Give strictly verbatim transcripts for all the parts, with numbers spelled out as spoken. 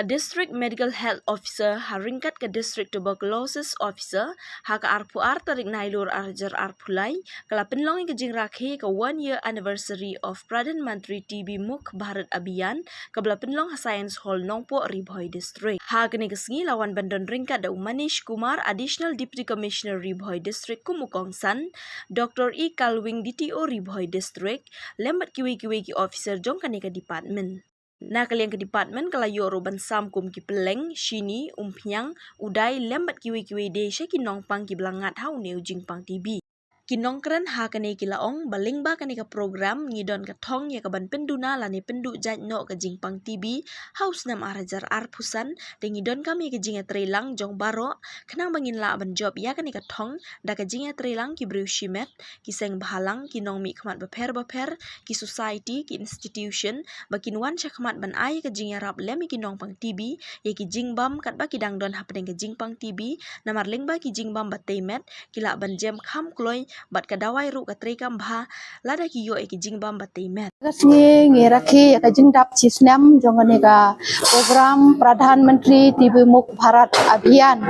District Medical Health Officer ha ryngkat ka District Tuberculosis Officer ha ka arphew ar tarik Nailur arhajar arphew lai ka la pynlong ïa ka jingrakhe ka one year anniversary of Pradhan Mantri T B Mukt Bharat Abhiyan kaba la pynlong ha Science Hall Nongpoh, Ri Bhoi District. Ha kane ka sngi la wan ban don ryngkat da u Manish Kumar, Additional Deputy Commissioner Ri Bhoi District kum u kongsan, Doctor E Kalwing, D T O Ri Bhoi District, lem bad kiwei kiwei ki officer jong kane ka department. Na ka liang ka department ka la ïoh ruh ban sam kum ki pylleng, shini, umphniang, u dai lem bad kiwei kiwei de sha ki nongpang kiba la ngat ha une u jingpang T B. Ki nongkren ha kane ki la ong ba lyngba kane ka program ngi don ka thong ïa ka ban pynduna lane pynduh jait noh ka jingpang T B ha u snem arhajar arphew san, te ngi donkam ïa ka jingïatreilang jong baroh khnang ba ngin lah ban jop ïa kane ka thong da ka jingïatreilang ki briew shimet, ki seng bhalang, ki nongmihkhmat bapher bapher, ki society, ki institution ba kin wan shakhmat ban ai ka jingïarap lem ïa ki nongpang T B ïa ki jingbam katba ki dang don hapdeng ka jingpang T B, namar lyngba ki jingbam ba tei met ki lah ban jem kham kloi bad ka dawai ruh ka treikam bha lada ki ïoh ïa ki jingbam ba tei met. Ka sngi ngi rakhe ïa ka jingdap shi snem jong kane ka program Pradhan Mantri T B Mukt Bharat Abhiyan.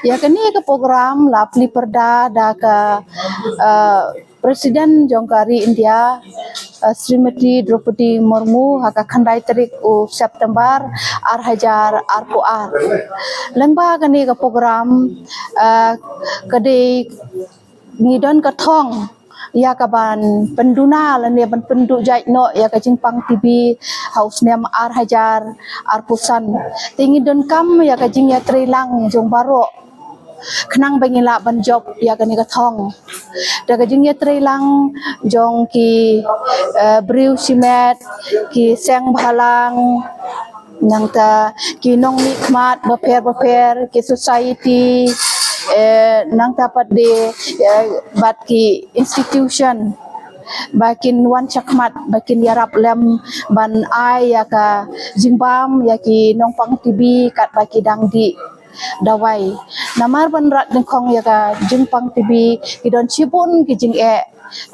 Ïa kane ka program la plie pyrda da ka, eh, President jong ka ri India, eh, Srimati Droupadi Murmu ha ka khyndai tarik u September arhajar arphew ar. Lyngba kane ka program, eh, ka dei ngi don ka thong ïa ka ban pynduna lane ban pynduh jait noh ïa ka jingpang T B ha u snem arhajar arphew san. Te ngi donkam ïa ka jingïatreilang jong baroh khnang ba ngin lah ban jop ïa kane ka thong da ka jingïatreilang jong ki, eh, briew shimet, ki seng bhalang, nangta ki nongmihkhmat bapher bapher, ki society, eh, nangta pat de, eh, bad ki institution ba kin wan shakhmat ba kin ïarap lem ban ai ïa ka jingbam ïa ki nongpang T B katba ki dang dih dawai. Namar ban rat nyngkong ïa ka jingpang T B ki don shibun ki jingeh,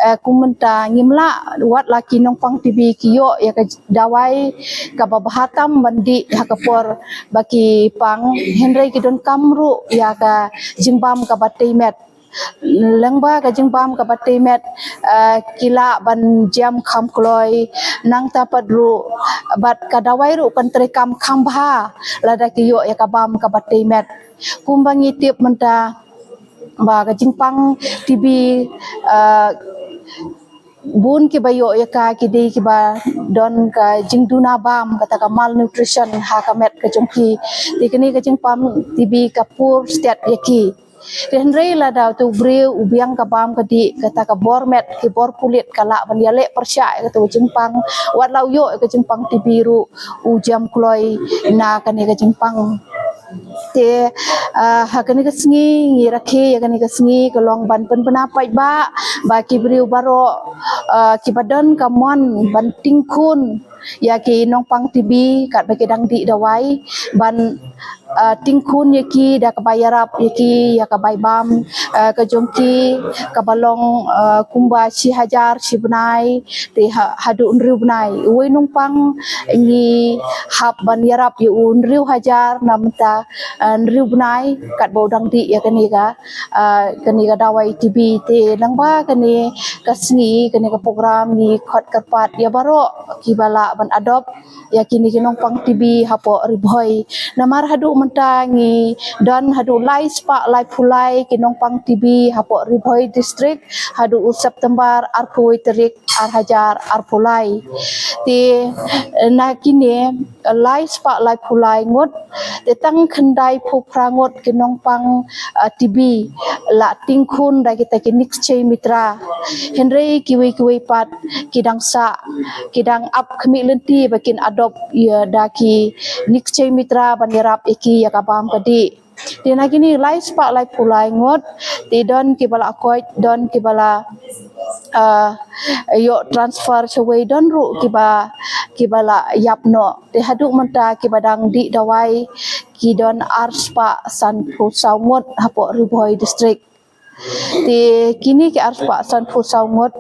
eh, kum mynta ngim lah, wat la ki nongpang T B ki ïoh ïa ka dawai kaba bha tam ban dih ha ka por ba ki pang, hynrei ki donkam ruh ïa ka jingbam kaba tei met. Lyngba ka jingbam kaba tei met, eh, ki lah ban jem kham kloi, nangta pat ruh bad ka dawai ruh kan treikam kham bha lada ki ïoh ïa ka bam kaba tei met. Kumba ngi tip mynta ba ka jingpang T B, eh, bun kiba ïoh ïa ka ki dei kiba don ka jingduna bam, kata ka malnutrition ha ka met ka jong ki. Te kane ka jingpang T B ka pur stet ïa ki. Te hynrei lada utu u briew u biang ka bam ka dih, kata ka bor met, ki bor pulit ka lah ban ïaleh pyrshah ïa katu ka jingpang, wat la u ïoh ïa ka jingpang T B ruh u jem kloi na kane ka jingpang. Te, ah, ha kane ka sngi ngi rakhe ïa kane ka sngi ka long ban pynbna paidbah ba ki briew baroh, ah, kiba don ka mon ban tyngkhun ïa ki nongpang T B katba ki dang dih dawai, ban, ah, tyngkhun ïa ki da kaba ïarap ïa ki ïa ka bai bam, ah, ka jong ki kaba long, ah, kumba shi hajar shi bnai, te ha, haduh hynriew bnai. Uwei u nongpang ngi hap ban ïarap ïa u hynriew hajar na mynta, ah, hynriew bnai katba u dang dih ïa kane ka, ah, kane ka dawai T B. Te lyngba kane ka sngi, kane ka program ngi khot kyrpad ïa baroh kiba lah ban adopt ïa kine ki nongpang T B hapoh Ri Bhoi. Namar haduh mynta ngi don haduh lai spah laiphew lai ki nongpang T B hapoh Ri Bhoi District haduh u September arphew wei tarik arhajar arphew lai. Te, eh, na kine, eh, lai spah laiphew lai ngut, te tang khyndai phew phra ngut ki nongpang, eh, T B la tyngkhun da kita ki Nikshay Mitra. Hynrei kiwei kiwei pat ki dang sah, ki dang ap khmih lynti ba kin adopt ïa da ki Nikshay Mitra ban ïarap ïa ki ïa ka bam ka dih. Te na kine lai spah laiphew lai ngut, te don kiba la koit, don kiba la, ah, ïoh transfer shawei, don ruh kiba, kiba la ïap noh. Te haduh mynta kiba dang dih dawai ki don ar spah sanphew saw ngut hapoh Ri Bhoi District. Te kine ki ar spah sanphew saw ngut,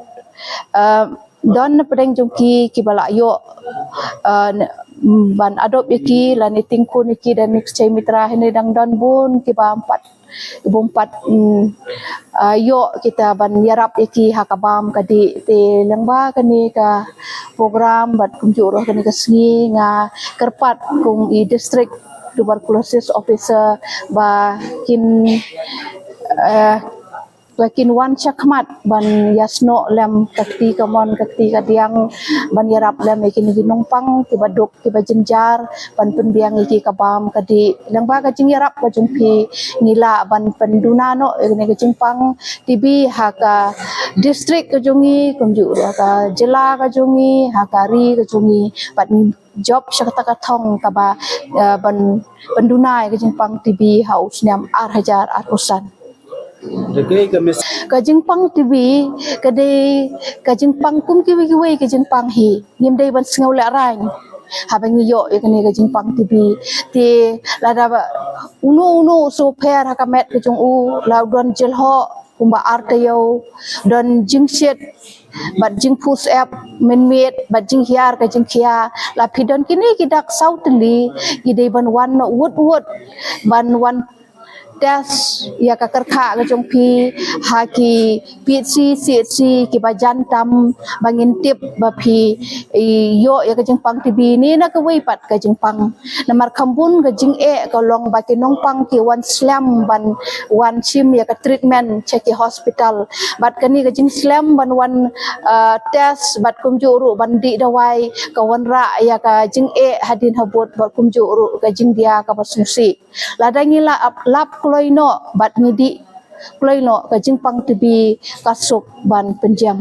ah, don na pdeng jong ki kiba la ïoh, ah, ban adopt ïa ki lane tyngkhun ïa ki da Mixed Mitra. Hynrei dang don bun kiba ym pat, bun pat, mm, ah, ïoh kita ban ïarap ïa ki ha ka bam ka dih. Te lyngba kane ka program bad kumjuh ruh kane ka sngi nga kyrpad kum i District Tuberculosis Officer ba kin, eh, ba kin wan shakhmat ban ïasnoh lem ka kti kamon ka kti kadiang ban ïarap lem ïa kine ki nongpang kiba duk kiba jynjar ban pynbiang ïa ki ka bam ka dih. Lyngba ka jingïarap ka jong phi ngi lah ban pynduna noh ïa kane ka jingpang T B ha ka district ka jong ngi, kumjuh ruh ha ka jylla ka jong ngi, ha ka ri ka jong ngi, bad ngi jop sha kata ka thong kaba, eh, ban pynduna ïa ka jingpang T B ha u snem ar hajar arphew san. Ka jingpang T B ka dei ka jingpang kum kiwei kiwei ka jingpang hi. Ngim dei ban sngew lehraiñ haba ngi ïoh ïa kane ka jingpang T B. Te lada ba uno uno u shu pher ha ka met ka jong u, la u don jyllhoh kumba ar taïew, don jingshit bad jingphuh syep mynmiet bad jinghiar ka jingkhia, la phi don kine ki dak saw tylli, ngi dei ban wan noh wut wut ban wan test ïa ka kyrkhah ka jong phi ha ki P H C, C H C kiba jan tam ba ngin tip ba phi, i, ïoh ïa ka jingpang T B ne na kawei pat ka jingpang. Namar kham bun ka jingeh ka long ba ki nongpang ki wan slem ban wan shim ïa ka treatment sha ki hospital. Bad kane ka jingslem ban wan, ah, test bad kumjuh ruh ban dih dawai ka wanrah ïa ka jingeh hadien habud bad kumjuh ruh ka jingdia kaba sngewsih. Lada ngi la ap-, lap kloi noh bad ngi dih kloi noh, ka jingpang T B ka suk ban pynjem.